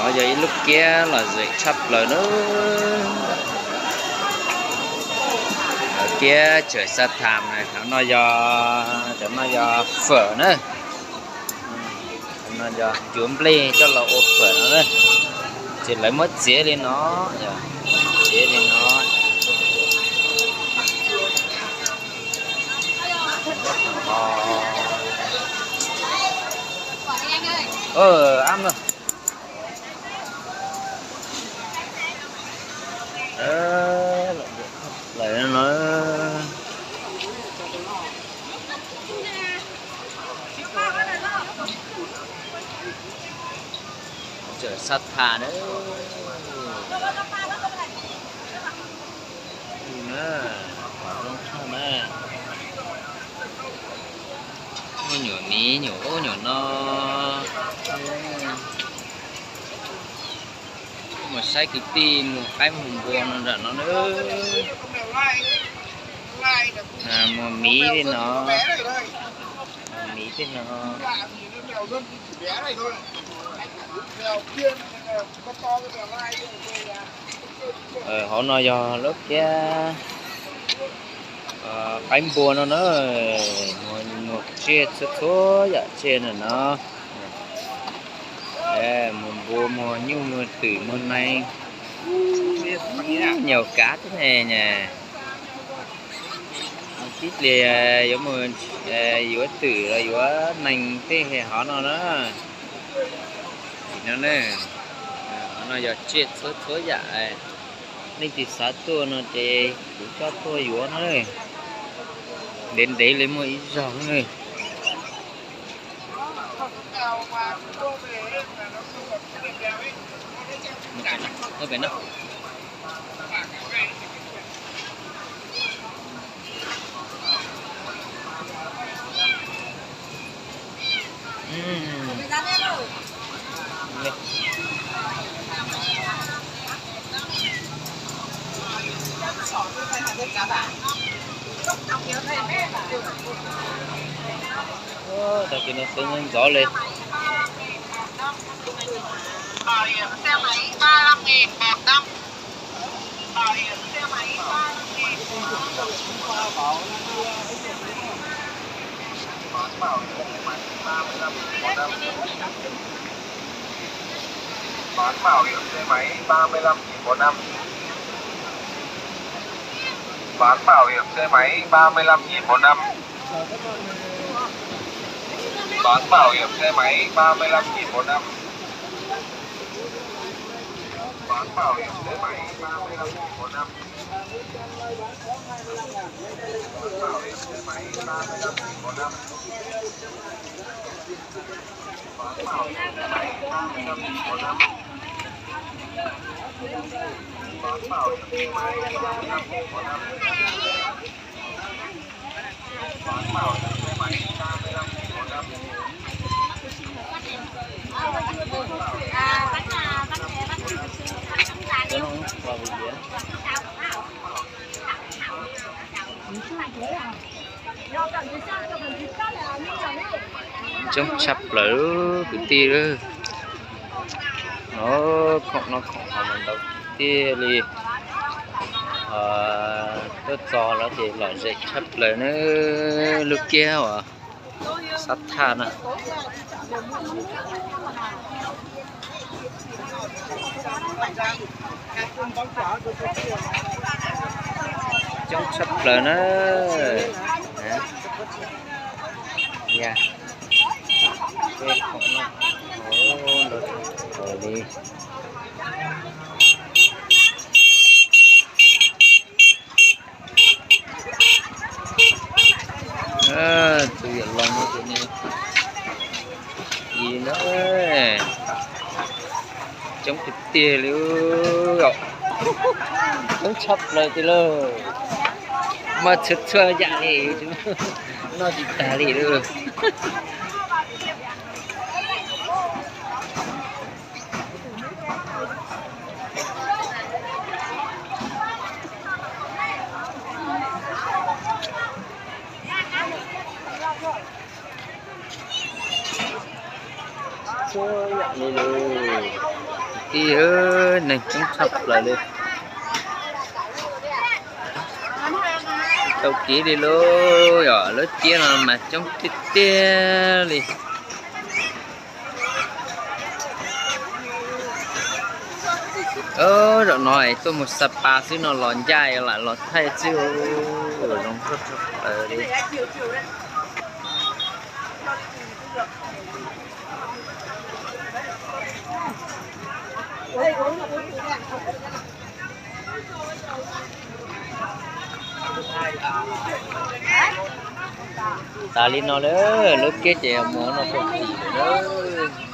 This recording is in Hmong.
Yog ib lub kiab lom zem tshaj plaws na. Lub kiab Tseem Xab Tham na, cov no yog, cov no yog fawm na. Cov no yog ncuav nplej coj los ua fawm no na. Ces lawv muab txiav li no, txiav li no. Ab no. Lawm no. Tseem Xab Tham na. Zoo tshaj na. Muaj nyuam miv nyuam ub nyuam no. Mus saib kwv tij mus qaib mus npua no nram no na. Muag miv tej no, muag miv tej no. Hauv no yog lub kiab qaib npua no na, muag tsiaj txhua txhua yam tsiaj no no. Muag npua, muag nyuj, muag twm, muag nees, nyuam kav thiab ne. Tib pliag yuav mus yuav twm los yuav nees tej hauv no na. Tim no na, hauv no yog tsiaj txhua txhua yam. Leej twg xav tuaj no ces kuv coj tuaj yuav no. Ntev ntev li muaj ib zaug na. Tag kis no xwb ntxov li. Bán bảo hiểm xe máy ba mươi lăm nghìn một năm. Bán bảo hiểm xe máy ba mươi lăm nghìn một năm. Bán bảo hiểm xe máy ba mươi lăm nghìn một năm. Bán bảo hiểm xe máy ba mươi lăm nghìn một năm. Bán bảo hiểm xe máy ba mươi lăm nghìn một năm. Bán bảo hiểm xe máy ba mươi lăm nghìn một năm. Bán bảo hiểm xe máy ba mươi lăm nghìn một năm. Bán bảo hiểm xe máy ba mươi lăm nghìn một năm. Coob tshaj plaws kwv tij. No, khoom no khoom hav mas ntau tiag li. Tuaj txog lawm ces lom zem tshaj plaws na, lub kiab uas Xab Tham na. Coob tshaj plaws na. Ya, tej khoom no, ntau li. Tus yawm laus no tus ne, i na, coob tiag tiag li, coob tshaj plaws tiag lauj. Muaj txhua txhua yam li, noj tsis tag li lauj. Txhua yam li lauj. Tij, neeg coob tshaj plaws li. Tau kev li lauj, yog lub ciab no mas coob tiag tiag li. Zaum no tuaj mus Sapa xwb no los ncaj lam los thaij xwb, zoo nkauj tshaj plaws li. Tas li no lawm, lub kiab ces mus no puag tim lawm.